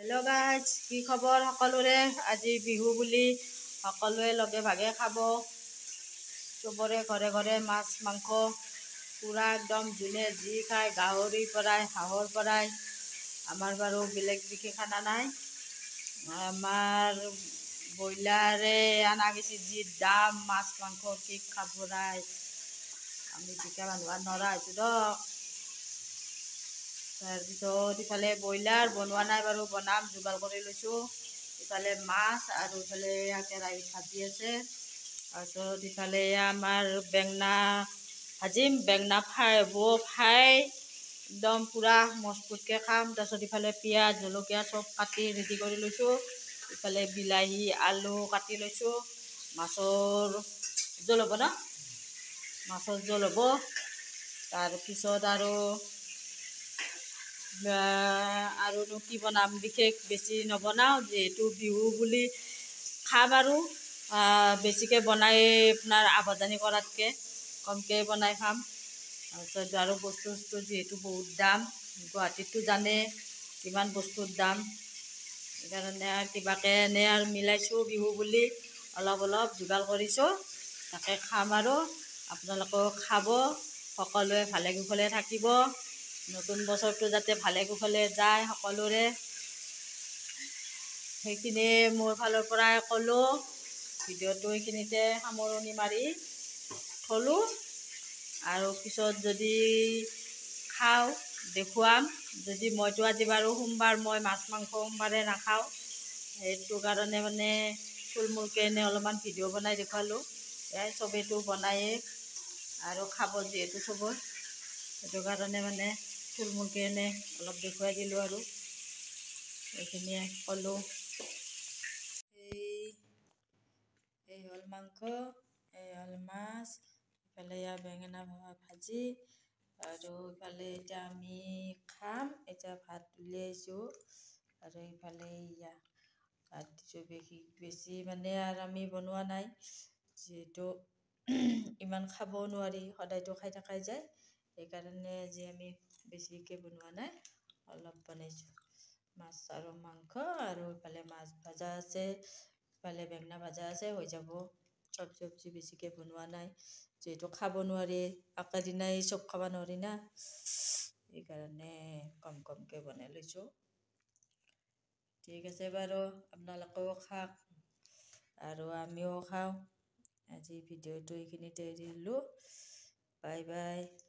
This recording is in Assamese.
হেল্ল' গাইজ, কি খবৰ সকলোৰে? আজি বিহু বুলি সকলোৱে লগে ভাগে খাব। চবৰে ঘৰে ঘৰে মাছ মাংস পূৰা একদম, যোনে যি খায়, গাহৰিৰ পৰাই হাঁহৰ পৰাই। আমাৰ বাৰু বেলেগ বিশেষ খানা নাই, আমাৰ ব্ৰইলাৰে অনা গৈছে। যি দাম মাছ মাংস, কি খাব নাই, আমি বিকা মানুহ আৰু নৰা হৈছোঁ দক। তাৰপিছত ইফালে ব্ৰইলাৰ বনোৱা নাই বাৰু, বনাম, যোগাৰ কৰি লৈছোঁ। ইফালে মাছ আৰু ইফালে কেৰাহীত ভাজি আছে। তাৰপিছত ইফালে আমাৰ বেঙেনা ভাজিম, বেঙেনা ফ্ৰাই হ'ব, ফ্ৰাই একদম পূৰা মজবুতকৈ খাম। তাৰপিছত ইফালে পিঁয়াজ জলকীয়া চব কাটি ৰেডি কৰি লৈছোঁ। ইফালে বিলাহী আলু কাটি লৈছোঁ। মাছৰ জোল হ'ব ন, মাছৰ জোল হ'ব। তাৰপিছত আৰু আৰুনো কি বনাম, বিশেষ বেছি নবনাওঁ, যিহেতু বিহু বুলি খাম আৰু বেছিকৈ বনাই আপোনাৰ আৱাজানি কৰাতকৈ কমকৈ বনাই খাম। তাৰপিছত আৰু বস্তু চস্তু যিহেতু বহুত দাম, গুৱাহাটীততো জানে কিমান বস্তুৰ দাম, সেইকাৰণে আৰু কিবাকৈ এনেই আৰু মিলাইছোঁ, বিহু বুলি অলপ অলপ যোগাৰ কৰিছোঁ, তাকে খাম আৰু আপোনালোকেও খাব। সকলোৱে ভালে কুশলে থাকিব, নতুন বছৰটো যাতে ভালে কুশলে যায় সকলোৰে, সেইখিনিয়ে মোৰ ফালৰ পৰাই ক'লোঁ। ভিডিঅ'টো এইখিনিতে সামৰণি মাৰি থ'লোঁ। আৰু পিছত যদি খাওঁ দেখুৱাম। যদি মইতো আজি বাৰু সোমবাৰ, মই মাছ মাংস সোমবাৰে নাখাওঁ, সেইটো কাৰণে মানে থুলমূলকৈ এনেই অলপমান ভিডিঅ' বনাই দেখুৱালোঁ। এয়াই চবেইতো বনায়েই আৰু খাব যিহেতু চবৰ, সেইটো কাৰণে মানে থুলমূলকৈ এনেই অলপ দেখুৱাই দিলোঁ আৰু এইখিনিয়ে ক'লোঁ। এই হ'ল মাংস, এই হ'ল মাছ, ইফালে এয়া বেঙেনা ভাজি আৰু ইফালে এতিয়া আমি খাম। এতিয়া ভাত উলিয়াইছোঁ আৰু ইফালে এয়া ভাত দিছোঁ। বেছি বেছি মানে আৰু আমি বনোৱা নাই, যিহেতু ইমান খাবও নোৱাৰি, সদায়তো খাই থকাই যায়, সেইকাৰণে আজি আমি বেছিকৈ বনোৱা নাই, অলপ বনাইছোঁ মাছ আৰু মাংস। আৰু ইফালে মাছ ভাজা আছে, ইফালে বেঙেনা ভাজা আছে, হৈ যাব। চব্জি চব্জি বেছিকৈ বনোৱা নাই, যিহেতু খাব নোৱাৰি, একেদিনাই চব খাব নোৱাৰি না, সেইকাৰণে কম কমকৈ বনাই লৈছোঁ। ঠিক আছে বাৰু, আপোনালোকেও খাওক আৰু আমিও খাওঁ। আজি ভিডিঅ'টো এইখিনিতে এৰিলোঁ। Bye bye.